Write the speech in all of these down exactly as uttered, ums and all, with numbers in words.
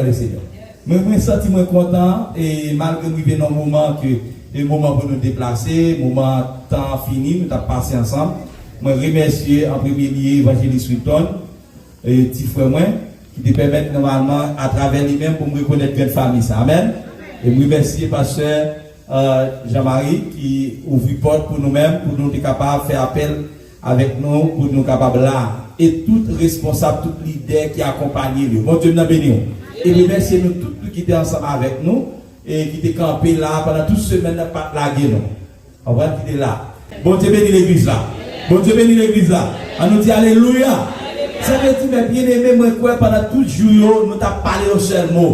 Lesenyè. Mwen, mwen santi mwen kontan, e malgre m rive nan yon moman ke, e moman pou nou deplase, moman tan an fini, nou t ap pase ansanm. Mwen remèsye an premye lye Evanjelis Wilton, e ti frè mwen, ki te pèmèt nòmalman, atravè li menm, pou m rekonèt grenn fanmi sa. Amèn. E m remèsye pastè, e, Jean-Marie ki ouvri pòt pou nou menm, pou nou te kapab fè apèl avèk nou, pou nou kapab la. E tout responsab, tout lidè ki akonpanye nou. Bondye m nan beni w. E remèsye nou tout, tout ki te ansanm avèk nou, e ki te kanpe la pandan tout semèn nan, pa t lage nou. Konprann ki te la. Bondye beni legliz la. Bondye beni legliz la. An nou di alelouya. Sa vle di, mè byeneme, mwen kwè pandan tout jou yo, nou t ap pale yon sèl mo.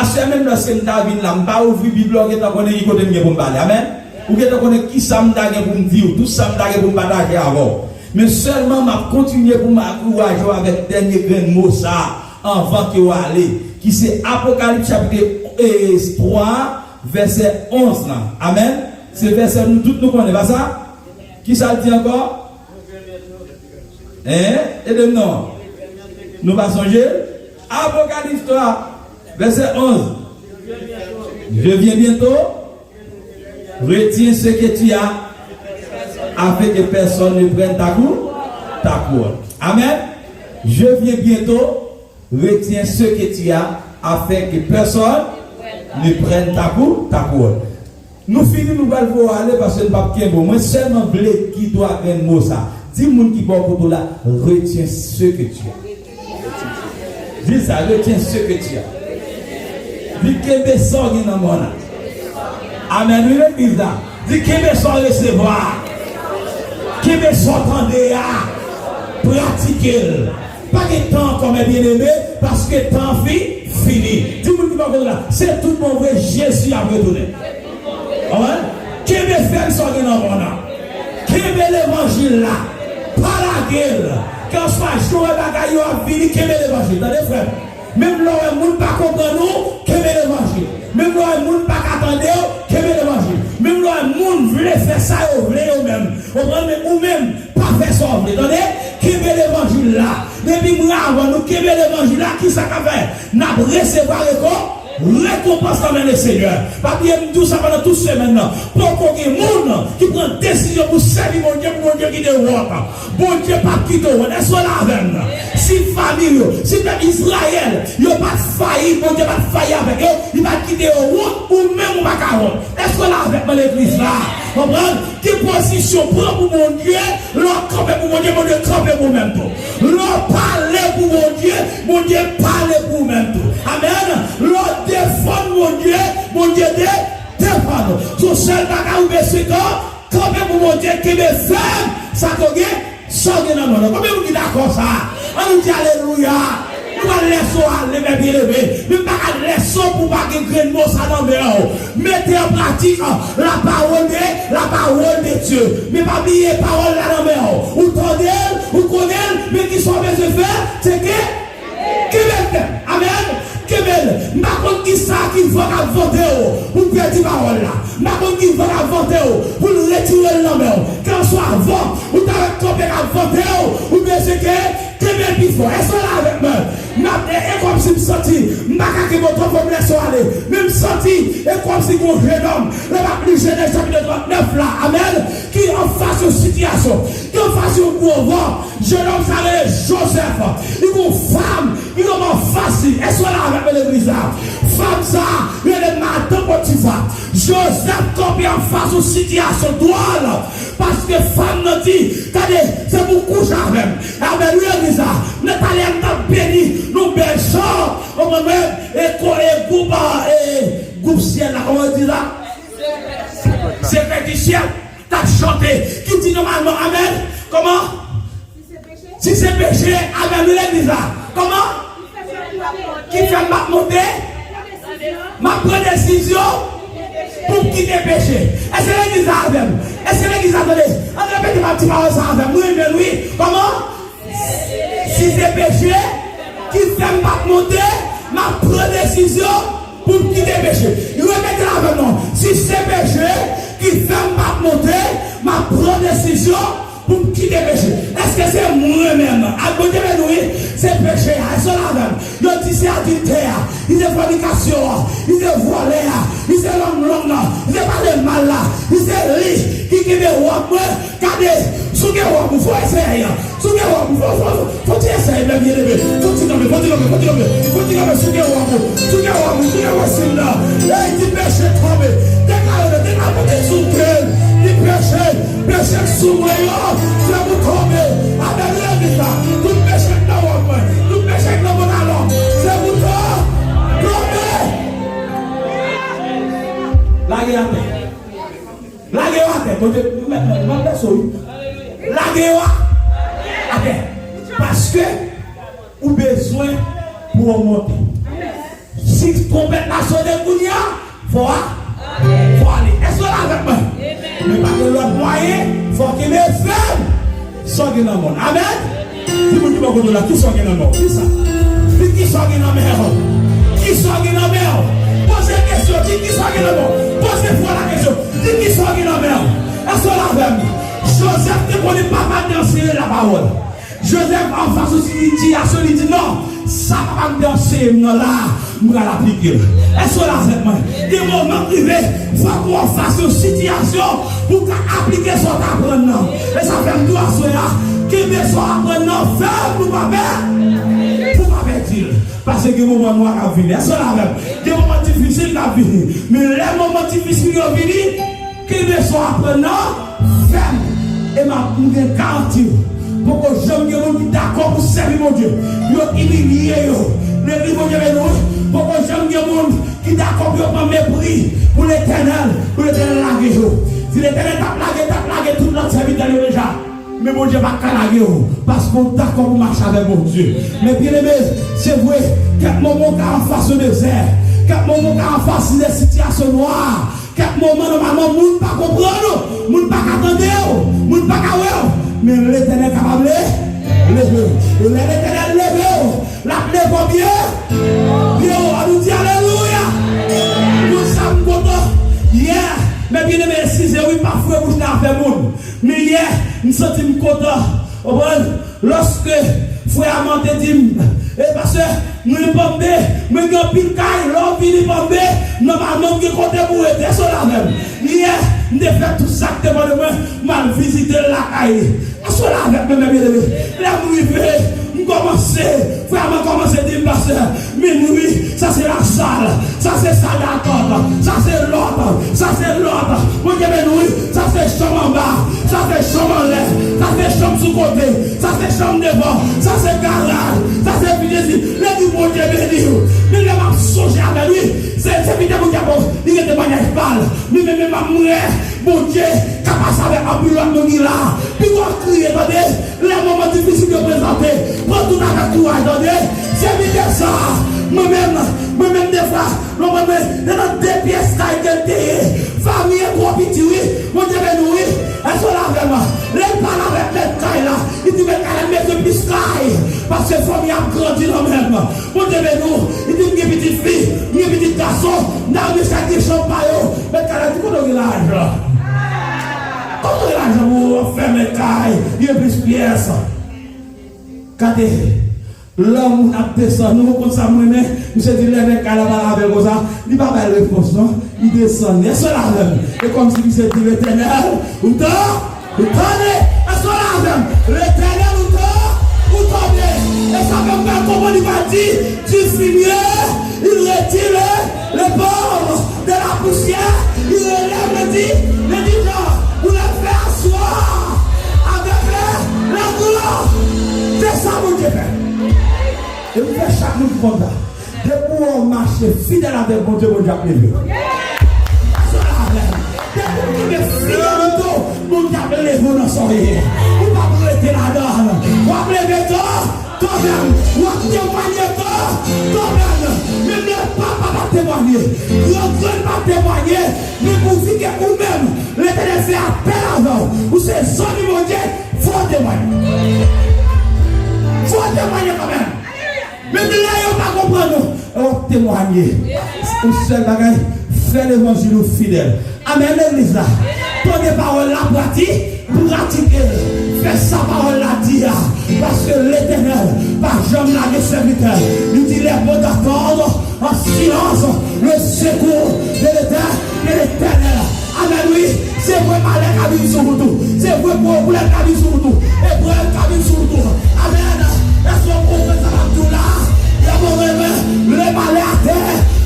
Aswè menm lòske m ta vin la, m pa ouvri Bib la, ou gentan konnen ki kote m gen pou m pale. Amèn. Ou gentan konnen ki sa m ta gen pou m di w, tout sa m ta gen pou m pataje avè w. Men sèlman m ap kontinye pou m ankouraje w avèk dènye grenn mo sa a, anvan ke w ale, ki se Apokalips chapit, e, twa, vèsè onz lan. Amèn. Se vèsè nou tout nou konnen, pa sa? Ki sa l di ankò? Hein? Ede m non. Nou pa sonje? Apokalips twa, vèsè onz. Je viens bientôt, retiens ce que tu as, afin que personne ne prenne ta cou-, ta couronne. Amèn. Je viens bientôt, retiens ce que tu as, afin que personne ne prenne ta cou-, ta couronne. Nou fini, nou pral voye w ale paske n p ap kenbe w. Mwen sèlman vle ki twa grenn mo sa. Di moun ki bò kote w la, retiens ce que tu as. Di sa, retiens ce que tu as. Di kenbe sa w gen nan men w la. Amèn, wi, legliz la. Di kenbe sa w resevwa a. Kenbe sa w tande a. Pratike l. Pa gen tan ankò, mè byeneme, paske tan an fi-, fini. Di moun ki bò kote w la, se tout bon vre, Jezi ap retounen. Amèn. Kenbe fèm sa w gen nan men w la. Kenbe levanjil la. Pa lage l. Kèlkanswa jan w wè bagay yo ap vini, kenbe levanjil. Tande, frè m. Menm lè w wè moun pa konprann ou, kenbe levanjil. Menm lè w wè moun pa ka tande w, kenbe levanjil. Menm lè w wè moun vle fè sa yo vle yo menm. Konprann, men ou menm, pa fè sa w vle. Tande, kenbe levanjil la. Depi mwen avè w, nou kenbe levanjil la, ki sa k ap fè? N ap resevwa reko-, rekonpans nan men Lesenyè. Pa bliye m di w sa pandan tout semèn nan. Poko gen moun ki pran desizyon pou sèvi Bondye, pou Bondye kite wòt. Bondye p ap kite w wont. Èske w la avè m? Si fanmi yo, si pèp Izrayèl, yo pa t fayi, Bondye pa t fayi avèk yo, li pa t kite yo wont, ou menm ou pa ka wont. Èske w la avèk mwen legliz la? Konprann? Ki pozisyon pran pou Bondye? Lè w kanpe pou Bondye, Bondye kanpe pou ou menm tou. Lè w pale pou Bondye, Bondye pale pou ou menm tou. Amèn. Lè w defann Bondye, Bondye de-, defann ou. Se yon sèl bagay ou bezwen fè, kanpe pou Bondye, kenbe fèm sa ke w gen, sa w gen nan men w. Konbyen moun ki dakò sa? Ann nou di alelouya. Nou pral lèse w ale, mè byeneme. Men m pa ka lèse w pou w pa gen grenn mo sa nan men w. Mete an pratik la parole de, la parole de Dieu. Men pa bliye pawòl la nan men w. Ou tande l, ou konnen l, men ki sa w bezwen fè? Se ke Kenbe l fèm. Amèn. Kenbe l. M pa konn ki sa ki van k ap vante w pou l pèdi pawòl la. M pa konn ki van k ap vante w pou l retire l nan men w. Kèlkanswa van ou ta wè k kanpe k ap vante w, ou bezwen ke kenbe l pi fò. Èske w la avèk mwen? M ap, e, e kòmsi m santi m pa ka kenbe w twòp fò, m lèse w ale. Men m santi e kòmsi gon jenòm lè m ap li Jenèz chapit trannèf la. Amèn. Ki anfas yon sitiyasyon, ki anfas yon gwo van. Jenòm sa rele Jozèf. Li gon fanm ki kanpe anfas li. Èske w la avèk mwen legliz la? Fanm sa rele madan Potifa. Jozèf kanpe anfas yon sitiyasyon dwòl. Paske fanm nan di, gade, se pou w kouche avè m. Amèn, wi, legliz la. Nan talè a m t ap beni, nou bèl chan. Konprann mwen? E ko-, e gwoup, e gwoup syèl la, kòman yo di la? Sekrè di syèl. T ap chante, ki di nòmalman, amèn. Kòman? Si se peche, amèn, nou legliz la. Kòman? Ki fè m p ap monte? M ap pran desizyon pou m kite peche. Èske legliz la avè m? Èske legliz la tande? Ann repete m ap di pawòl sa avè m. Mwen renmen l, wi. Kòman? Si se peche ki fè m p ap monte, m ap pran desizyon pou m kite peche. Repete l avè m non. Si se peche ki fè m p ap monte, m ap pran desizyon pou m Kite peche. Èske se mwen menm? Ak Bondye beni w, wi. Se peche a. Èske w la avè m? Yo di se adiltè a. Li se fònikasyon an. Li se vòlè a. Li se lang long nan. Li se pale mal la. Li se li ki kenbe wòb mwen. Gade, souke wòb ou, fò eseye. Souke wòb ou, fò, fò, fò ti eseye, mè byeneme. Fò ti kanpe, fò ti kanpe, fò ti kanpe. Fò ti kanpe, souke wòb ou. Souke wòb ou, souke wòb ou, sim nan. Ey, di peche tonbe. Deklare, deklare, souke. Di peche. Peche k sou mwen yo, se pou tonbe. Amèn, legliz la. Tout peche k nan wòb mwen, tout peche k nan pantalon, se pou to-, tonbe. Lage atè. Lage yo atè. Kote, m, m, m, m, m, Lage yo atè. Paske ou bezwen pou w monte. Si twonpèt la sone kounye a, fò a, fò ale. Èske w la avèk mwen? Men pa gen lòt mwayen, fò w kenbe fèm. Sa w gen nan men w. Amèn? Di moun ki bò kote w la, kisa w gen nan men w? Di sa. Di kisa w gen nan men w. Kisa w gen nan men w. Poze kesyon, di kisa w gen nan men w. Poze frè w la kesyon, di kisa w gen nan men w. Èske w la avè m? Jozèf te konnen papa l te anseye lapawòl. Jozèf anfas yon sitiyasyon, li di, "Non, sa papa m te anseye m nan la a, m pral aplike l." Èske w la avèk mwen? Gen moman k rive, fòk ou anfas yon sitiyasyon pou w ka aplike sa w t aprann nan. E sa fè m di w aswè a, kenbe sa w aprann nan fèm pou w pa pè-, pou w pa pèdi l. Paske gen moman nwa k ap vini. Èske w la avè m? Gen moman difisil k ap vini. Men lè moman difisil yo vini, kenbe sa w aprann nan fèm. E m ap, m gen garanti w, poko janm gen moun ki dakò pou sèvi Bondye, pou yo imilye yo. Legliz, Bondye beni w. Poko janm gen moun ki dakò pou yo pran mepri pou Letènèl, pou Letènèl lage yo. Si Letènèl t ap lage, t ap lage tout lòt sèvitè l yo deja. Men Bondye pa ka lage w, paske w dakò pou mache avèk Bondye. Men byeneme, se vre, kèk moman w ka anfas yon dezè, kèk moman w ka anfas de sitiyasyon nwa, kèk moman, nòmalman, moun pa konprann ou, moun pa ka tande w, moun pa ka wè w. Men Letènèl kapab le-, leve w. E lè Letènèl leve w, l ap leve w byen, byen wo. Ann nou di alelouya. Moun sa m kontan. Yè, men byeneme, eskize wi, m pa foure bouch nan afè moun. Men yè, m santi m kontan. Konprann? Lòske frè Aman te di m, "E pastè, mwen Panmbe, mwen gen anpil kay, lè w vini Panmbe, nòmalman m gen kote pou w rete." Èske w la avè m? Yè, m te fè tout sa k depann de mwen, m al vizite l lakay li. Èske w la avèk mwen, mè byeneme? Lè m rive, m kòmanse, frè Aman kòmanse di m, "Pastè, men wi, sa se lasal, sa se sal datant, sa se lòt, sa se lòt." Bondye beni w wi, sa se chanm anba, sa se chanm anlè, sa se chanm sou kote, sa se chanm devan, sa se garaj, sa se vin isi. Lè di Bondye beni w. Men lè m ap sonje avè l wi, se, se vide Bondye ap li gen temwayaj pa l. Men, men, men, m ap mwen, Bondye ka pase avèk anpil lòt moun ki la. Pi gwo kriye, tande. Lè moman difisil yo prezante, pran tout avèk kouraj, tande. Sèvitè sa, mwen menm, mwen menm defwa, mwen, mwen, mwen, nan de pyès kay ke l te ye, fanmi an twò piti, wi. Bondye beni w, wi. Èske w la avè m? Lè l pale avèk mèt kay la, li di mèt kay la, "Mete plis kay, paske fanmi an ap grandi nan men m." Bondye beni w. Li di, "M gen pitit fi, m gen pitit gason, n a rive chak gen chanm pa yo." Mèt kay la di, "Kote w gen lajan? Kote w gen lajan pou w fè mèt kay, gen plis pyès?" Gade, lè yon moun ap desann, ou konn sa m renmen? Misye di, lè mèt kay la pale avè l konsa, li pa bay repons, non. Li desann. Èske w la avè m? E kòmsi misye di, Letènèl, ou tan? Ou tande? Èske w la avè m? Letènèl, ou tan-, ou tande? E sa fè m pral konprann li pral di, tu finier, il retire le, le pauvre de la poussière, il relève le di-, le dijan, pou l fè aswa avèk le, le gran. Se sa Bondye fè. E m fè chak moun kontan. Depi w mache fidèl avèk Bondye, Bondye ap leve w. Èske w la avè m? Depi w kenbe fidèl ou tou, Bondye ap leve w nan sa w ye. Ou p ap rete ladan l. W ap leve tou, kanmenm. W ap temwanye tou, kanmenm. Menm lè papa pa temwanye, gran grann pa temwanye, men pouvi ke ou menm, Letènèl fè apèl avè w, ou se zanmi Bondye, fò w temwanye. Fò w temwanye kanmenm. Menm lè yo pa konprann ou, w ap temwanye. Yon sèl bagay, fè levanjil ou fidèl. Amèn, legliz la. Tande pawòl la, prati-, pratike l. Fè sa pawòl la di a, paske Letènèl pa janm lage sèvitè l. Li di, les bons attendent en silence le secours de l'Éternel, de l'Éternel. Amèn, wi. Se vre malè ka vin sou ou tou. Se vre pwoblèm ka vin sou ou tou. Eprèv ka vin sou ou tou. Amèn. Èske w konprann sa m ap di w la? Lè mwen renmen, le malè atè,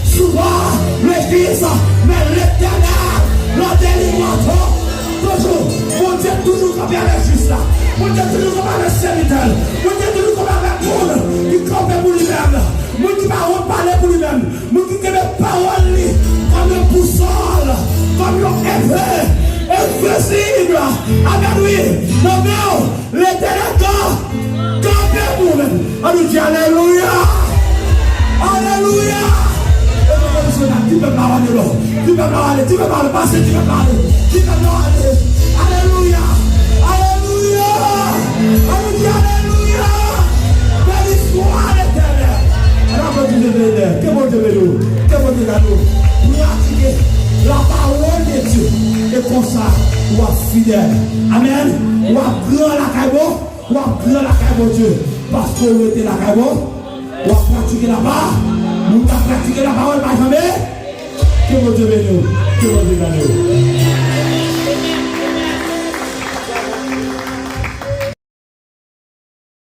souvent, le fils, mais l'Éternel, le délivrant. Toujou, Bondye toujou kanpe avèk jis la. Bondye toujou kanpe avèk sèvitè l. Bondye toujou kanpe avèk moun ki kanpe pou li menm. Moun ki pa wont pale pou li menm. Moun ki kenbe pawòl li kòm yon bousòl, kòm yon epe envizib. Amèn, wi. Nan men w, Letènèl kanpe pou ou menm. Ann nou di alelouya. Alelouya. E nou konn se la, di pèp la ale, non. Di pèp la ale, di pèp la ale, pase, di pèp la ale. Di pèp la ale. Alelouya. Alelouya. Ann nou di alelouya. Bèl istwa, Letènèl. Ann aplodi Letènèl. Ke Bondye beni w. Ke Bondye gade w. Pratike la parole de Dieu. E konsa, w ap fidèl. Amèn. W ap gran lakay Bondye. W ap gran lakay Bondye, paske w rete lakay Bon-, w ap pratike lapa-, moun k ap pratike lapawòl pa janbe. Ke Bondye beni w. Ke Bondye beni w.